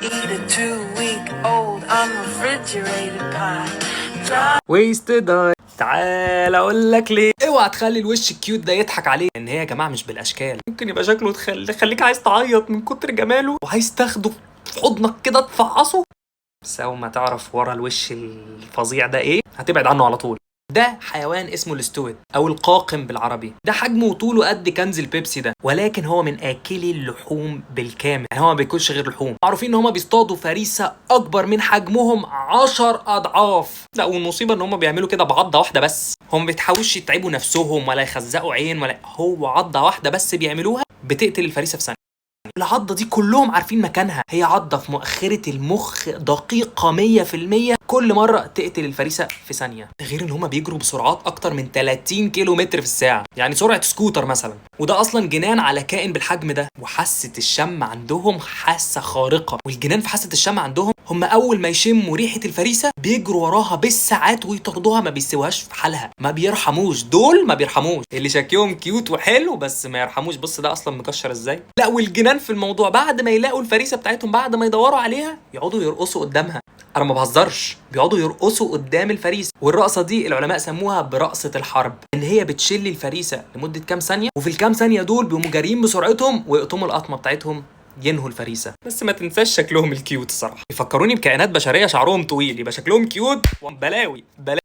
Eat a 2-week-old unrefrigerated pie. wasted. تعال اقول لك ليه. اوعى تخلي الوش ال cute ده يضحك عليك، ان هي يا جماعة مش بالاشكال. ممكن يبقى شكله تخليك عايز تعيط من كتر جماله وعايز تاخده في حضنك كده تفعصه، بس اول ما تعرف ورا الوش الفظيع ده ايه هتبعد عنه على طول. ده حيوان اسمه الستوت او القاقم بالعربي. ده حجمه وطوله قد كنز البيبسي ده، ولكن هو من اكلي اللحوم بالكامل، يعني هو ما بياكلش غير لحوم. معروفين ان هما بيصطادوا فريسة اكبر من حجمهم 10 اضعاف. لا والمصيبة ان هما بيعملوا كده بعضه واحدة بس، هم ما بيتحاولوش يتعبوا نفسهم ولا يخزقوا عين ولا، هو عضه واحدة بس بيعملوها بتقتل الفريسه في ثانية. العضة دي كلهم عارفين مكانها، هي عضة في مؤخرة المخ دقيقة 100%، كل مرة تقتل الفريسة في ثانية. ده غير ان هما بيجروا بسرعات اكتر من 30 كيلو متر في الساعة، يعني سرعة سكوتر مثلا، وده اصلا جنان على كائن بالحجم ده. وحاسة الشم عندهم حاسة خارقة، والجنان في حاسة الشم عندهم، هم اول ما يشموا ريحة الفريسة بيجروا وراها بالساعات ويطاردوها، ما بيسيبوهاش في حالها، ما بيرحموش. دول ما بيرحموش، اللي شكلهم cute وحلو بس ما يرحموش. بص ده اصلا مكشر ازاي. لا والجنان في الموضوع بعد ما يلاقوا الفريسه بتاعتهم، بعد ما يدوروا عليها، يقعدوا يرقصوا قدامها. انا ما بهزرش، بيقعدوا يرقصوا قدام الفريسه. والرقصه دي العلماء سموها برقصه الحرب، ان هي بتشل الفريسه لمدة كام ثانية، وفي الكام ثانية دول بيقوموا جاريين بسرعتهم ويقطموا القطمه بتاعتهم، ينهوا الفريسه. بس ما تنساش شكلهم ال cute الصراحة، يفكروني بكائنات بشرية شعرهم طويل، يبقى شكلهم cute وبلاوي بلاوي.